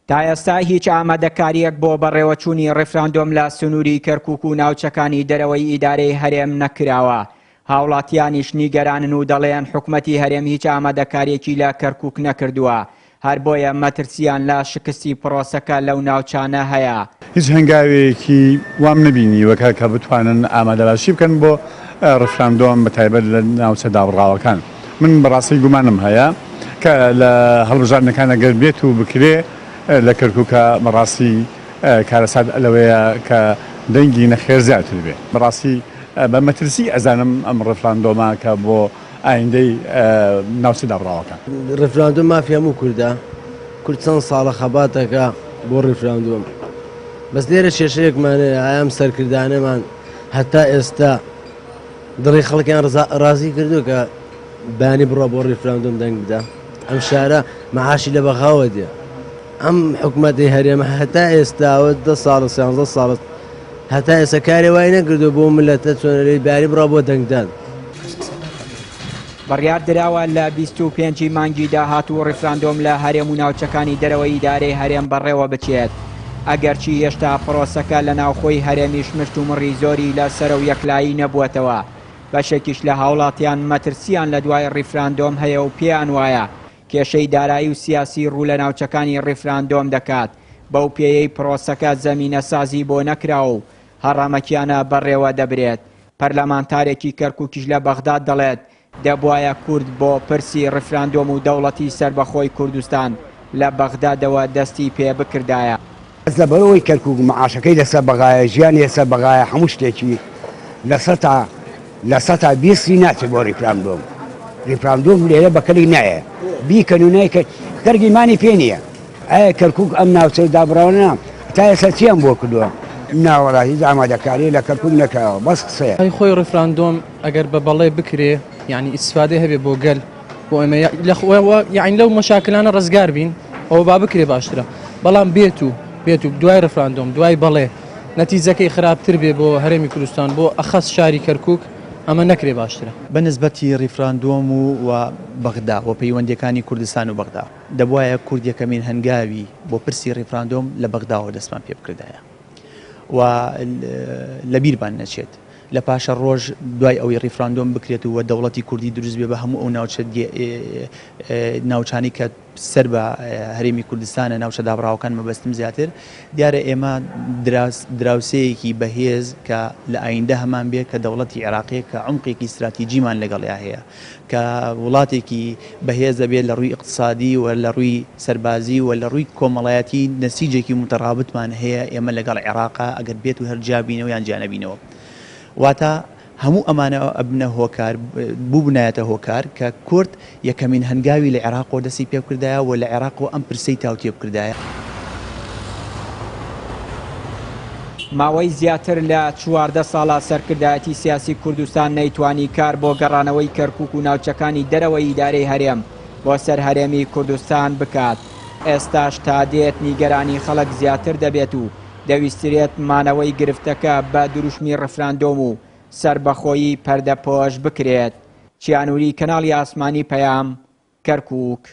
تا ئێستا هیچ ئامادەکارییەک بۆ بەڕێوەچوونی ڕیفراندۆم لە سنووری کەرکووک و ناوچەکانی دەرەوەی ئیدارەی هەرێم نەکراوە. هاوڵاتیانیش نیگەرانن و دەڵێن حکومەتی هەرێم هیچ ئامادەکارییەکی لە کەرکووک نەکردووە، هەر بۆیە مەترسییان لە شکستی پرۆسەکە لەو ناوچانە هەیە. هیچ هەنگاوێکی وام نەبینیوە کە کە بتوانن ئامادەباشی بکەن بۆ ڕیفراندۆم بە تایبەت لە ناوچە دابڕاوەکان. من بەڕاستی گومانم هەیە کە لە هەڵبژاردنەکان ئەگەر بێت و بکرێ لە کەرکوکە بەڕاستی کارەسات لەوەیە کە دەنگی نەخێر زیاتر بێ. بەڕاستی بە مەترسی ئەزانم ئەم ڕیفراندۆمە کە بۆ ئایندەی ناوچە دابڕاوەکان. ڕیفراندۆم مافی هەموو کوردە، کورد چەند ساڵە خەبات دەکا بۆ ڕیفراندۆم، بەس لێرە کێشەیەکمان هەیە، ئایا ئەم سەرکردانەمان هەتا ئێستا دڵی خەڵکیان ڕازی کردووە کە بەیانی بڕوا بۆ ڕیفراندۆم دەنگ بدا؟ ئەم شارە مەعاشی لە بەغاوە دێ، ئەم حکومەتی هەرێمە هەتا ئێستاوە دە ساڵە سیانزە ساڵە هەتا ئێستا کارێ وای نەکردووە بۆ ملەتە چۆنەرەی باری بڕا بۆ دەنگدان. بڕیار دراوە لە 25 ی مانگی داهاتوو ڕیفراندۆم لە هەرێم و ناوچەکانی دەرەوەی ئیدارەی هەرێم بەڕێوە بچێت، ئەگەرچی هێشتا پڕۆسەکە لە ناوخۆی هەرێمیش مشتومڕی زۆری لەسەرە و یەکلایی نەبووەتەوە، بەشێکیش لە هاوڵاتیان مەترسییان لە دوای ڕیفراندۆم هەیە و پێیان وایە کێشەی دارایی و سیاسی ڕوو لە ناوچەکانی ڕیفراندۆم دەکات، بەو پێیەی پرۆسەکە زەمینەسازی بۆ نەکراوە و هەڕەمەکیانە بەڕێوە دەبرێت. پەرلەمانتارێکی کەرکوکیش لە بەغداد دەڵێت، دەبوایە کورد بۆ پرسی ڕیفراندۆم و دەوڵەتی سەربەخۆی کوردستان لە بەغدادەوە دەستی پێ بکردایە. بەس لەبەرئەوەی کەرکوک معاشەکەی لەسەر بەغایە ژیانی لەسەر بەغایە هەموو شتێکی لەسەتا لەسەتا بیستی ناچێت بۆ ریفراندۆم ریفراندۆم لێرە بەکەلی نایە بیکەن و نایکەن خەرک ئیمانی پێ نییە ئایا کەرکوک ئەم ناوچەی دابڕاوە تا ئێستا چیان بۆ کردووە ناوەڵا هیچ ئامادەکاری لە کەرکوک نەکراوە بەس قسەیە. ئەی خۆی ڕیفراندۆم ئەگەر بە بەڵێ بکرێ یانی ئیستفادەی هەبێ بۆ گەل بۆ ئێمە لە یانی لەو مەشاکلانە ڕزگار بین ئەوە با بکرێ باشترە بەڵام بێت و بێت و دوای ڕفراندۆم دوای بەڵێ نەتیجەکەی خراپتر بێ بۆ هەرێمی کوردستان بۆ ئەخەس شاری کەرکک ئەمە نەکرێ باشترە. بە نسبەتی ڕیفراندۆم و و بەغدا و پەیوەندیەکانی کوردستان و بەغدا دەبوایە کورد یەکەمین هەنگاوی بۆ پرسی ڕیفراندۆم لە بەغداوە دەستمان پێ بکردایە و لە بیرمان نەچێت لە پاشە ڕۆژ دوای ئەوەی ڕیفراندۆم بکرێت و دەوڵەتی کوردی دروست بێ بە هەموو ئەو ناوچە ناوچانەی کە سەر بە هەرێمی کوردستانە ناوچە دابڕاوەکان مەبەستم زیاتر دیارە ئێمە دراوسێیەکی بەهێز کە لە ئایندە هەمان بێ کە دەوڵەتی عێراقیە کە عومقێکی ستراتیجیمان لەگەڵیا هەیە کە وڵاتێکی بەهێز دەبێت لە ڕووی ئیقتسادی و لە ڕووی سەربازی و لە ڕووی کۆمەڵایەتی نەسیجێکی موتەڕابتمان هەیە ئێمە لەگەڵ عێراقا ئەگەر بێت و هەر جیابینەوە یان جیانەبینەوە واتە هەموو ئەمانە ئەبنە هۆکار بووبنایەتە هۆکار کە کورد یەکەمین هەنگاوی لە عێراقەوە دەستی پێبکردایە و لە عێراقەوە ئەم پرسەی تاوتوێ بکردایە. ماوەی زیاتر لە 14 ساڵە سەرکردایەتی سیاسی کوردستان نەیتوانی کار بۆ گەڕانەوەی کەرکوک و ناوچەکانی دەرەوەی ئیدارەی هەرێم بۆ سەر هەرێمی کوردستان بکات، ئێستاش تا دێت نیگەرانی خەڵک زیاتر دەبێت و دەویسترێت مانەوەی گرفتەکە بە دروشمی ڕفراندۆم و سەربەخۆیی پەردەپۆش بکرێت. چیانوری کەناڵی ئاسمانی پەیام، کەرکوک.